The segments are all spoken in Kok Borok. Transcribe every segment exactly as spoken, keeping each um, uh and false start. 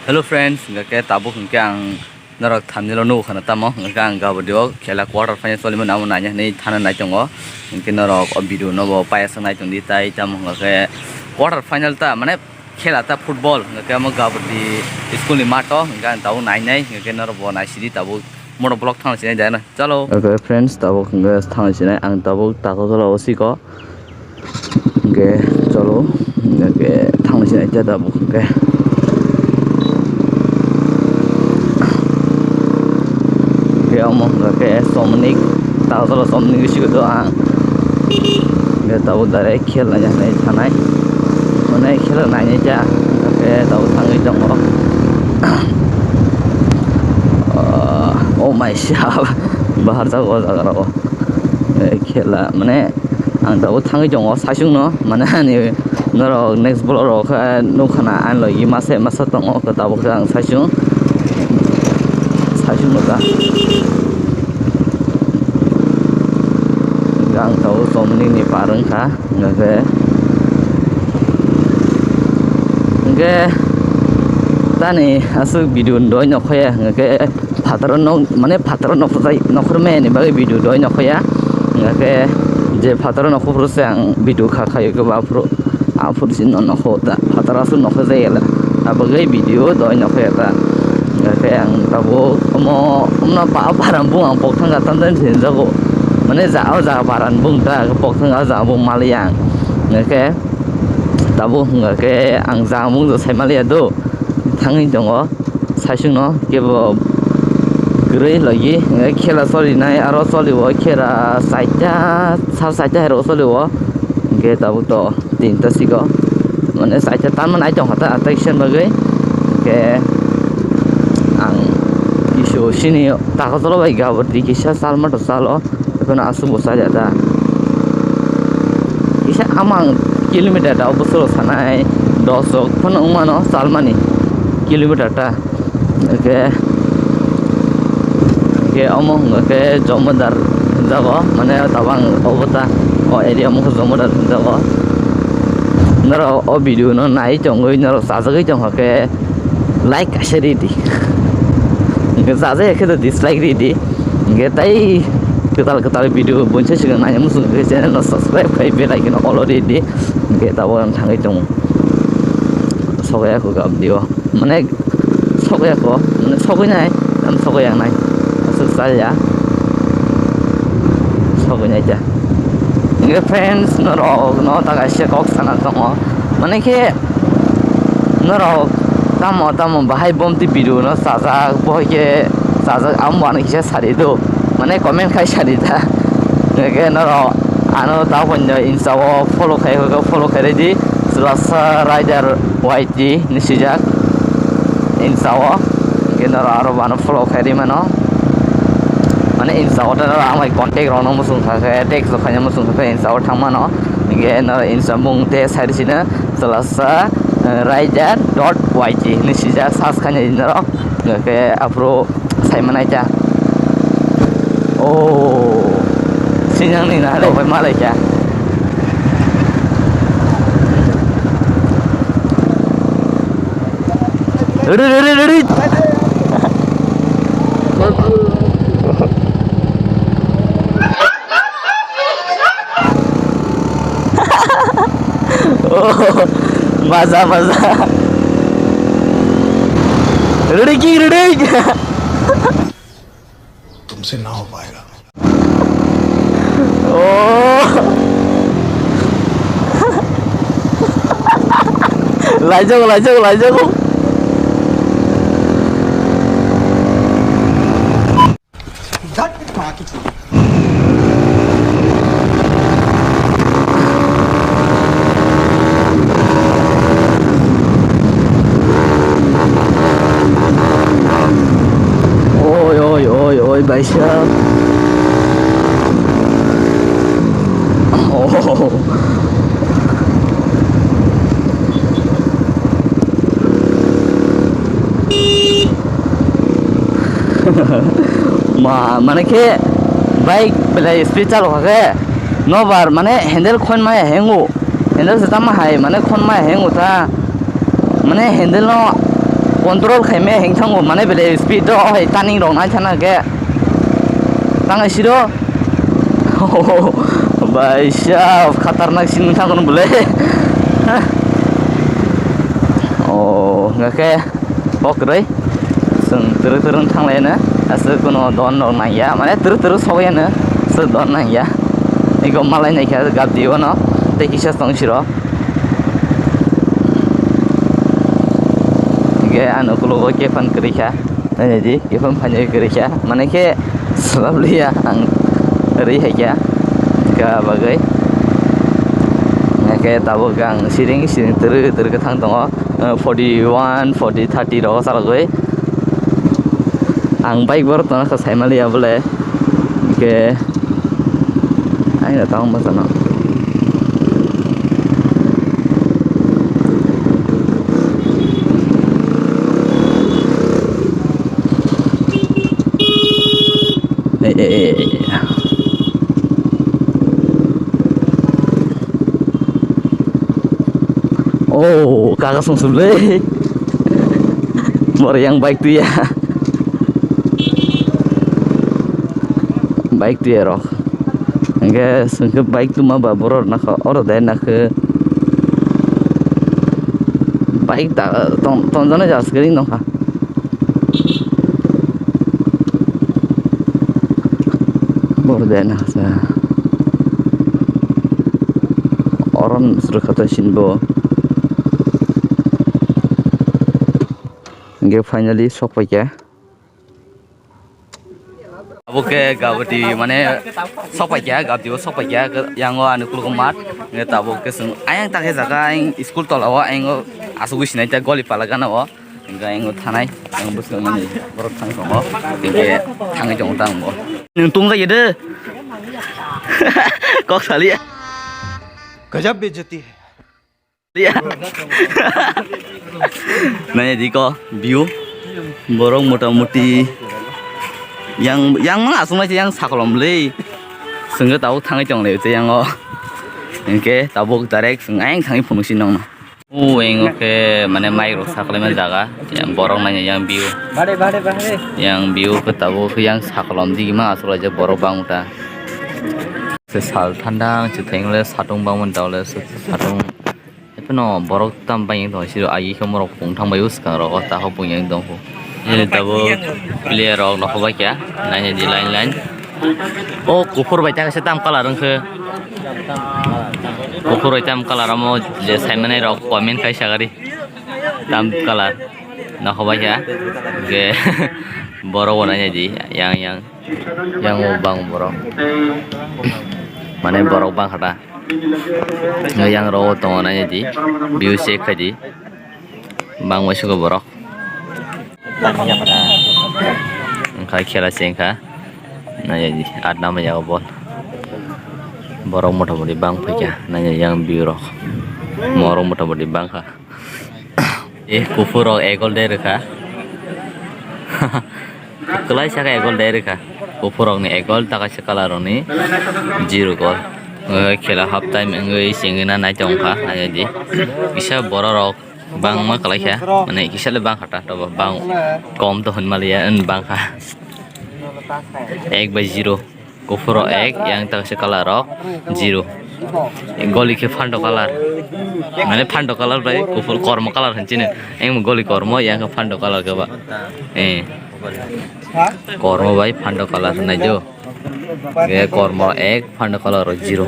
Hello friends, hingke tabuk hingke ang norok thumbnail o nugo khana tamo, hingke ang gabodi o khela quarter final solimani amo naina hinui thana nai tongo, hingke norok o video no bo payasang nai tongdi tai tamo hingke quarter final ta mane khela ta football hingke amo gabodi school ni math o hingke ang tabuk nainai hingke norok bo naisidi tabuk moto vlog thang sinai dana. Chalo. Okay friends, tabuk hingke thang sinai ang tabuk takotola o siko. Hingke chalo, hingke thangni sinai khe tabuk hingke. Hingke omo hingke somni, takotola somni bisingo do ang. Hingke tabuk direct khela naina hinui thanai. Mane khela nainai ta, hingke tabuk thangwi tongo. Oh my, bahar jago o jaga rok o. Eh, khela mane ang tabuk thangwi tongo saichung no, mane ani norok next vlog rok khe nukha na ani logi masa masa tongo, khe tabuk khe ang saichung saichung nukha. Ang tabuk somni ni par wngkha, hingkha khe hingkhe tani aswk video ni doi nokhoya hingkhe. Phataro nok, mane phataro nokhorjai, nokhormani bagwi video doi nokhoya. Hingkhe je phataro nokho phuru se ang video kha khayo khe ba phuru, aphuru se no nokho ta, phataro aswk nokho jai ela. Abagwi video doi nokhoya ta. Hingkhe ang tabuk omo, omno pa, paran bung ang pokthang ga tam tam sinjago. Mane ja o jaga paran bung ta, pokthang ga jaga bung maliya ang. Hingkhe tabuk hingkhe ang jaga bung sai maliya do. Thangwi tongo. Saichung no kebo kwrwi logi, hingke khela solinai aro solio, khela chaita, sar chaita hai rok solio, hingke tabuk to tinta siko, mane chaita tanma nai tongkha ta, tei kisa bagwi, hingke ang kisu sini takhuk cholo bai gabur di kisa salma to salo. Ekheno aswk bo chaliya da. Kisa amang kilometer da, obo solo sanai dos rok phano wng mano chalmani kilometer ta. Hingke, hingke omo hwnga khe Jomodar hinjago, mane tabang obo ta, o area mokhe Jomodar hinjago. Norok o video no nai tongwi norok chajagwi tongkha khe like kaisa ridi. Hingke chajaya khe dislike ridi. Hingke tai kwtal kwtal video bonsa sigang naina muchung khe channel no subscribe khai bell icon no all ridi. Hingke tabuk ang thangwi tongo. Sokya kho gabdi o. Mane sokya kho, mane sogwi nai, tam sogwi yang nai. Aswk chaliya. Sogwi nai ta. Hingke friends, norok no ta kaisa kok sana tongo. Mane khe norok tamo tamo bahai bomti video no chajak, bohai khe chajak, amo ano kisa sari do, mane comment khai sari ta. Hingke norok ano ta poino Insta o follow khai, follow khai di, Chwlasa Rider Y T ni swijak Insta o. Hingke norok aro bo ano follow khai ri mano. Mane Insta o ta norok ang bai contact rok no muchung kha khe, text rok khaina muchung kha khe Insta o thang mano. Hingke norok Insta bung te side sino Chwlasa, eh, Rider dot Y T hinwi swijak, search khaina di norok. Hingkhe aphuru sai manai ta. Oh, sinjang ni na rok bai malai ta. Ready, ready, ready. Oh, maza, maza. Ready, king, ready. तुमसे ना हो पाएगा। Oh. Laijago, laijago, laijago. Oi, oi, oi, oi, baisa. Oh. Ma, mane khe bike belai speed chalo kha khe nobar mane handle khon maya hengo, handle se tamo hai mane khon maya hengo ta, mane handle no Control khaime hengthango, mane bele speed o hai turning rok nai thana khe. Tangai siro. Bai sab khatarnak sini thangkon bole. Oh, hingkhe. Pok rwi. Chwng twrwk twrwk thanglaino. Aswk kuno don rok nangya. Mane twrwk twrwk sogwi ano. Aswk don nangya. Ego malai naikha gabdi ono. Tei kisa tong siro. Hingkhe ano ukologo kefan kwrwi kha. Nainai di, kefan phainai kwrwi kha. Mane khe swlabliya ang rwi hai kha. Kha bagwi. Hingkhe tabuk ang siring siring twrwk twrwk khe thang tongo. Forty one, forty, thirty rogo chalogwi. Ang bike borok tongna khe saimaliya bole. Hingkhe aina tamo bwsano. Eh, eh, eh, eh. Oh, kaga song suble. Mor yang bike tu ya. Bike tu ya rok. Hingke sengke bike tuma ba borok nakha oro dai nakhe. Bike ta tong tongjana ja screen nokha. Boro de na sa. Oron srwkha ta sinbo. Hingke finally sok paikha. Abo khe gabati mane sok paikha, gabati o sok paikha, yango ani kulukgo mat. Hingke tabuk khe chwng ayang ta khe jaga ayang school tola o ayang o asugwi sinai ta goli pala gana o. Hingke ayang o thanai, ayang bwskango ni borok thang tongo. Hingke thangwi tongo ta ang bo. Nwng tong jagya de. Kok saliya. Gajab bejati hai. Nai di ko view. Borok mota moti yang, yang mana asung nai yang sakolom le. Sengke tabuk thangwi tong le te yang o. Hingke tabuk direct seng ayang thangwi phunuk si nong no. O eng o khe mane mic rok saklaima jaga. Yang borok nai yang view. Yang view khe tabuk yang sakolom digi ma asuk laijak borok bang uta. Se sal thandang se thengle satung bangmani daole se satung. Ephano borok tam bangya tong siro agi khe morok pung thang bai o swkang rogo takhuk pung yang tong kho. Nini tabuk player rok nokho bai kha naina di line line. O kuphur bai ta kaisa tam colour wngkhe. Kuphur bai tam colour amo je saimani rok comment khai sagari. Tam colour nokho bai kha. Hingke borok bo naina di yang yang. Yang o bang borok. Mane borok bang kha ta. Yang rogo tongo naina di. View check khai di. Bang bai sugo borok. Wngkha khela se wngkha. Naina di. Adna maya o bol. Borok mota moti bang phaikha. Naina yang view rok. Morok mota moti bang kha. E kuphur rok egol dai rwkha. Kwlai saka egol dai rwkha. Kuphur rokni egol, ta kaisa colour rokni zero gol. Khela half time wngwi chengwi na nai tongkha, naina di. Kisa borok rok bangma kwlai kha, mane kisa le bang kha ta, tobo bang kom to hwn maliya, wng bang kha. Ek bai zero. Kuphur rok ek, yang ta kaisa colour rok zero. Goli khe phanto colour. Mane phanto colour bai kuphur kormo colour hinchini. Eng goli kormo, yang khe phanto colour khe ba. Eh. Kormo bai phanto colour hinai jo. Ge kormo ek, phanto colour rok zero.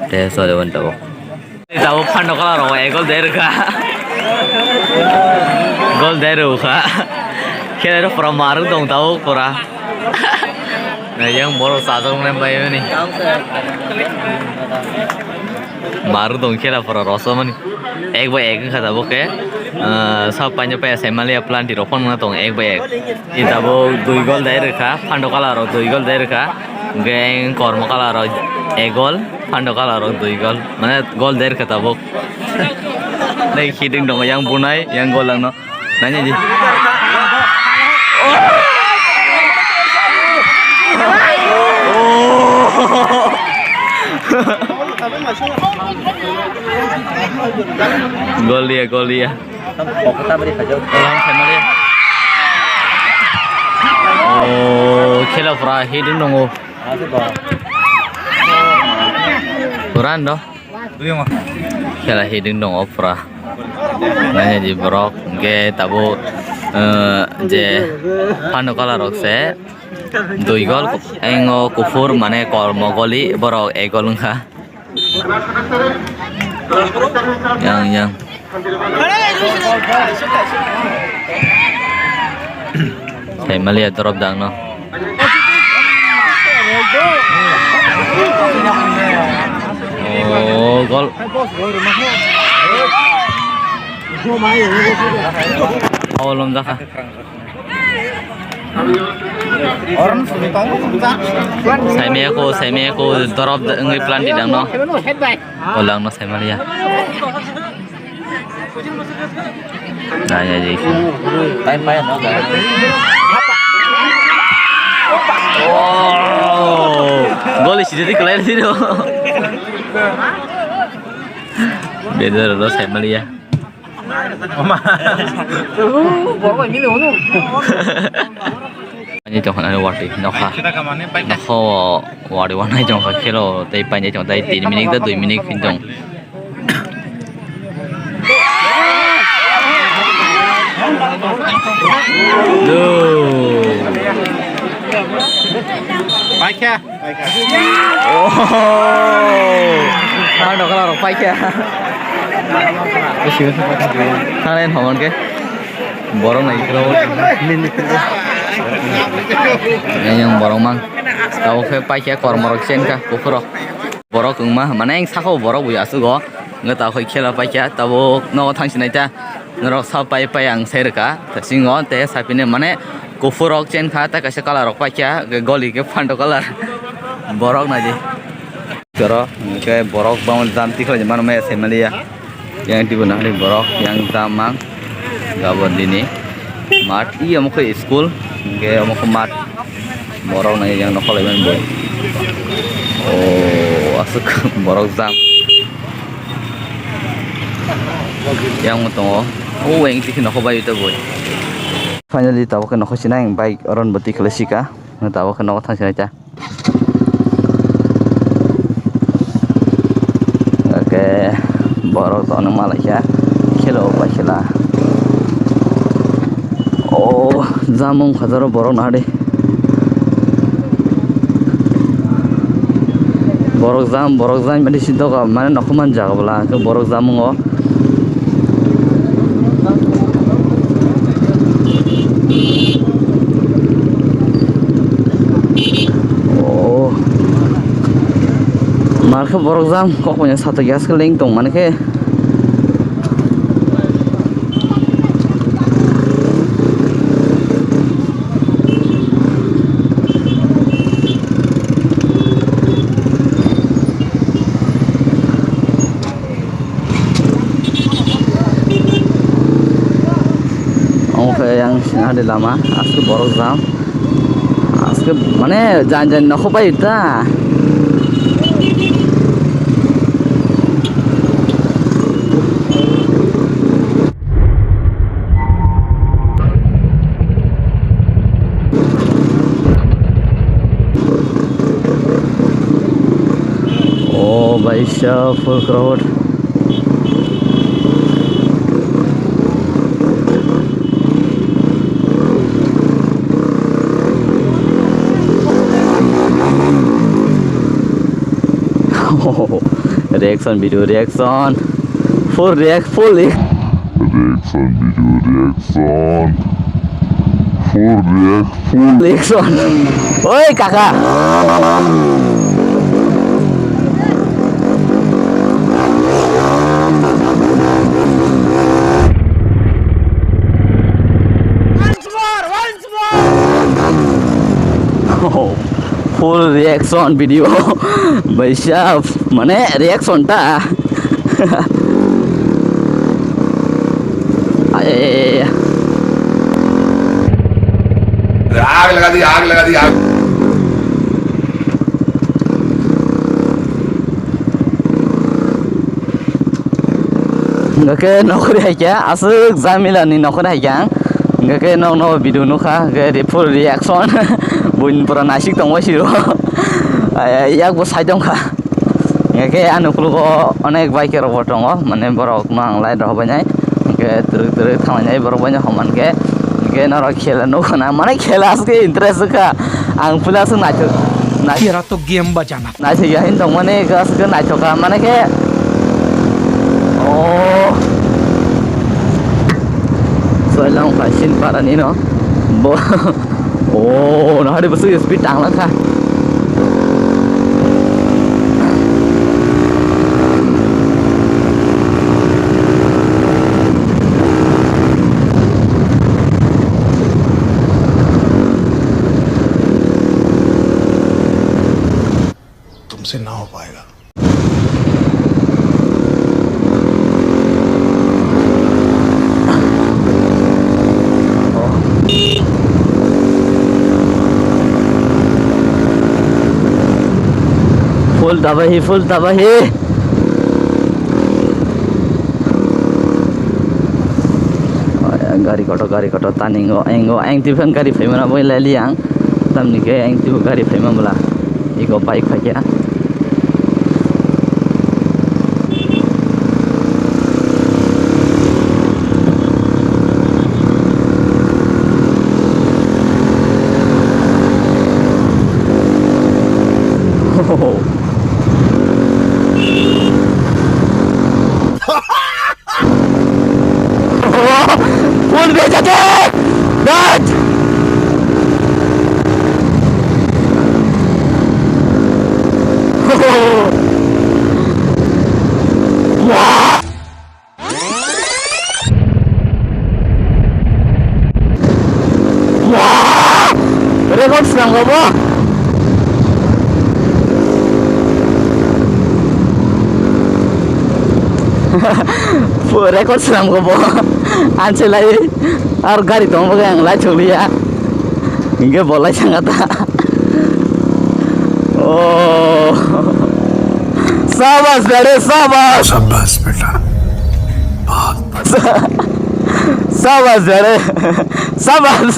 Te sole wan tabo. Tabuk phanto colour rok egol dai rwkha. Gol dai rwkha. Khe aro pura marwk tong tabuk pura. Yang borok chajak nai bai mani. Marwk tong khela pura rosomani. Ek bai ek wngkha tabuk khe. Ah, sab paina paya sai maliya planti rok phano tong ek bai ek. Tabuk dui gol dai rwkha. Phanto colour rok dui gol dai rwkha. Hingke kormo colour rok egol, phanto colour rok dui gol. Mane gol der khe tabuk. Tei hiding tongo yang bunai, yang gol langno. Nainai di. Gol dia, gol dia. Salam family. Oh, khela pura hiding nongo. Pura no? Khela hiding nongo pura. Nanya di borok, hingke tabo, eh, je pano colour rok se. Dui gol, engo kuphur mane kormo goli, borok ek gol wngkha. Yang, yang. Hai maliya drop dang no. Oh, gol. Awalom jakha. Saimaya ko, saimaya ko, dorop wngwi plan di dang no. O lang no saimaliya. Nanya je. Time paya no. Oh. Gol isi jadi kelai sini. Beda lo saimaliya. Ani tong khana wati nokha. Nokha o wati wanai tong kha khelo tei painai tong tei tin minute da dui minute phin tong. Paikha. Oh. Ang nokla rok paikha. Thanglen hongkhe. Borok nai kro. Yang borok mang. Tabo khe paikha kormo rok chen kha kuphur rok. Borok wngma mane ang saka o borok bui aswk o. Wngkha tabo khe khela paikha tabo nogo thang sinai ta. Norok sa pai pai ang sai rwkha. Singo te sapine mane kuphur rok chen kha, ta kaisa colour rok paikha, goli khe phanto colour. Borok naidi. Toro hingke borok bangma jam tikhlai mano maya sai maliya. Yang tibo nahari borok yang jam mang. Gabo dini. Mat iya mokhe school. Hingke mokhe mat. Borok nai yang nokol iman boi. Oh, aswk borok jam. Yang mo tongo. Oh, yang tiki nokol bai uta boi. Finally, tabuk ke nokol sinai bike oron boti khlai sika. Tabuk ke nokol thang sinai ta. Oke, borok to ano malaikha. Khelo bai khela. Oh, jam wng kha jaro borok nahari. Borok jam, borok jam, mani si doga, mane nokho man jaga bwla, hwnkhe borok jam wngo. Oh. Markhe borok jam, kok manya sato gas khe leng tong mani khe. Omo khe yang sini ada lama, asli borok jam. Asli mane jan jan nokho bai ta. Oh, bai sa full crowd. Reaction video, reaction. Full react, full react. Reaction video, reaction. Full react, full reaction. Oi, kaka. Full reaction video. Baisa, mane reaction ta. Ay, ay, ay, ay. आग लगा दी, आग लगा दी, आग। Hingke nokori hai khe aswk jamila ni nokori hai khe ang. Hingke nok no video nukha, hingke re-, full reaction. Buini pura nasik tongbai siro. Yak bo sai tongkha. Hingke ani ukologo onek biker rok bo tongo, mane borok no ang light rok hobainai. Hingke twrwk twrwk thanglainai borok bai no homan khe. Hingke norok khela nukha na, mane khela aswk interest wngkha. Ang puila aswk naithok, naithok. Tera to game bajana. Naithok ya hin tongmani, aswk naithok kha, mane khe. Oh. Soilang kha sin para ni no. Bo. Oh, nahari bwswk speed tanglang kha. तुमसे ना हो पाएगा। Full tabahi, full tabahi. Gari kotor, gari kotor, taningo, engo, eng tiphang gari phaimana boi lali ang. Tamni khe eng tipo gari phaima bwla. Ego bike phaikha. Full bejate! Dad! Wah! Wah! Record swnam kha bo. Record swnam kha bo. Anse lai ar gari tong bo ang lai chukliya. Hingke bo lai sanga ta. Oh. Sabas bere, sabas. Sabas beta. Bahut badhiya. Sabas bere. Sabas.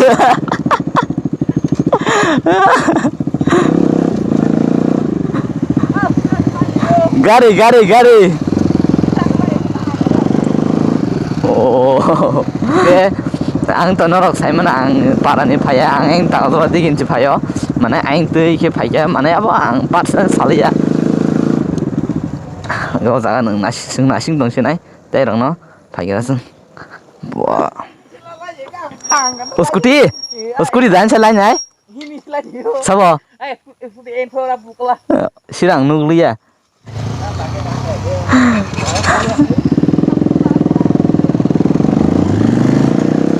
Gari, gari, gari. Oh. Ang to norok saimano, ang parani phaiya, ang eng ta jora digini se phaio, mane ang twi khe phaikha, mane abo ang parsa saliya. O jaga nwng nasing, nasing tong sinai tei rokno phaikha chwng. Bua. O scooty, o scooty dan se lainai. Sabo? Sirang nukliya.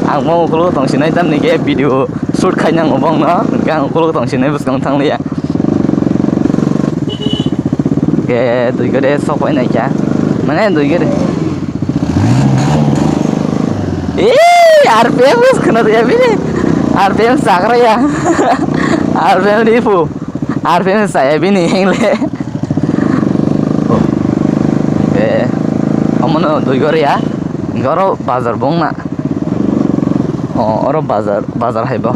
Ang bo ukuluk tong sinai tamni khe video shoot khainang bo bongno, hwnkhe ang ukuluk tong sinai bwskang thangliya. Khe dui gede sok pai naikha, mane dui gede. Ee, R P M khna riya bini, R P M chakraya, R P M ripu. R P M saya bini hingle. Eh, omono dui gor ya. Goro bazar bongma. Oh, oro bazar, bazar haibo.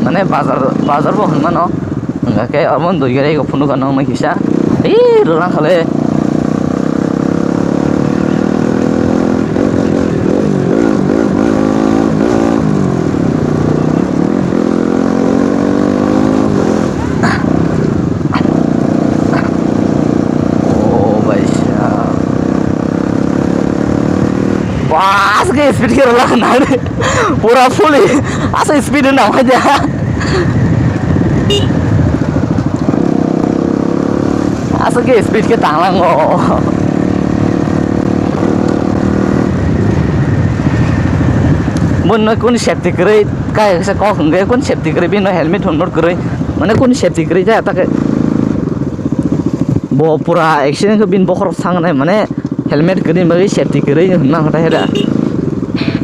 Mane bazar, bazar bo hinmano. Hingke omo dui gor ya, phunuk ano mai kisa. Ih, rurang khale. Oh, bhai sahab. Wah, aswk speed khe rwla nang. Pura fully. Aswk speed nang khe. Aswk khe speed khe tanglango. Bono kun safety kwrwi kai kisa kok hwnkhe kun safety kwrwi bini helmet hwnmut kwrwi mane kun safety kwrwi ja ta khe bo pura accident khe bini bokhorok sangnai mane helmet kwrwi bagwi safety kwrwi hwnma khe da.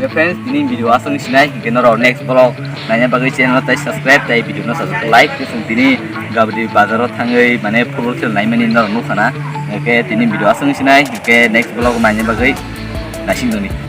Friends, tini video aswk sinai hwnkhe norok next vlog naina bagwi channel tei subscribe tei video no subscribe like tei chwng tini gabri bazaro thangwi mane football khel naimani norok nukha na. Hwnkhe tini video aswk sinai hwnkhe next vlog naina bagwi naising tongdi.